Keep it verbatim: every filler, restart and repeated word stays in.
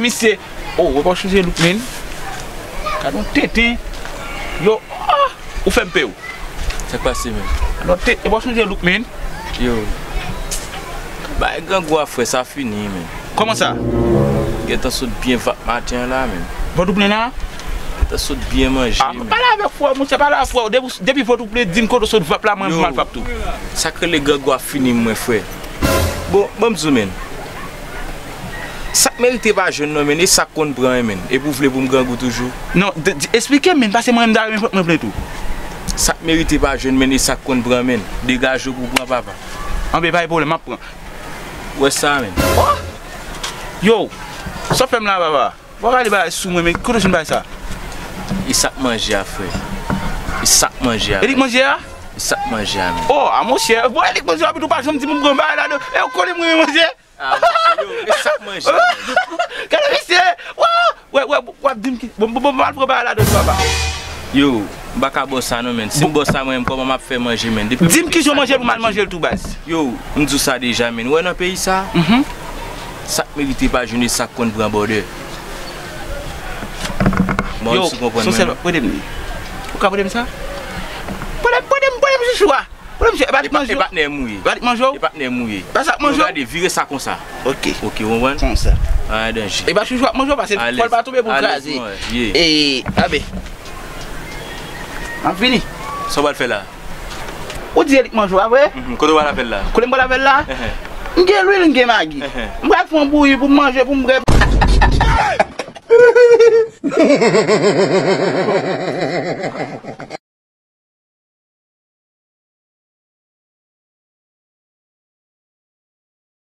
Misye, oh, ou pa chanje look, men. Gad yon tenten. Yo, ah, ou fè m pè w. Sa k pase, men? Alò, te, ou pa chanje look, men. Yo. Bay grangou a, frè, sa fini, men. Kòman sa? Gentan sot byen vap maten an la, men. Vòdouplè la? Gentan sot byen manje, ah, men. Pale avèk frè w, monchè, pale avèk frè w. Depi, depi Vòdouplè di m kote w sot vap la, mwen, yo, m al vap tou. Sa k rele grangou a fini, mwen, frè. Bon, ban m di w, men. Sa k merite pa jwenn non, men, e sa k konn pran, men. Epi w vle pou m grangou toujou? Non, de, de, eksplike m, men, paske mwen menm ta renmen pot mwen plen tou. Sa k merite pa jwenn, men, e sa k konn pran, men. Degaje w pou pran, papa. Anben, pa gen pwoblèm, m ap pran. Ou wè sa, men. Oh! Yo, sa w fè m la, papa? Ou pa ka ale bagay sou mwen, men kote w jwenn bagay sa? E sa k manje a, frè. E sa k manje a. E li k manje a? E sa k manje a, men. Oh, a monchè, bon, e li k manje a, epi tou pa janm di m pou m pran bagay ladan. E ou konnen mwen manje? Ah, monchè, yo, e sa k manje. Gade misye. Wè, wè, wè, w ap di m ki, bon, bon, bon, m al pran bagay ladan, papa. Yo, m pa ka ba w sa non, men. Si m ba w sa, mwen menm, kòman m ap fè manje, men? Depi di m ki jan w manje pou m al manje l tou, baz. Yo, m di w sa deja, men. Ou wè nan peyi sa, mhm, sa k merite pa jwenn e sa k konn pran bòdè. Bon, yo, si w konprann mwen, sensè, men. Prete m li. Ou ka prete m sa? Prete, prete m, prete m chouchou a. Prete m, e pa li k manje w. E patnè m ou ye. E pa li k manje w. E patnè m ou ye. Pa sa k manje w. Yo, gade, vire sa konsa. Ok. Ok, ou konprann? Konsa. Pa gen danje. E pa chouchou ap manje w, paske fò l pa tonbe pou l kraze. Alèz, mwen, ye. E, abe. M ap vini. Sa w pral fè la? Ou di e li k manje w, pa vre? Mhm. Kote w pral avè l la? Kote m pral avè l la? Ehe. M gen lwil, m gen magi. Ehe. M pral fè yon bouyi pou m manje, pou m bwè.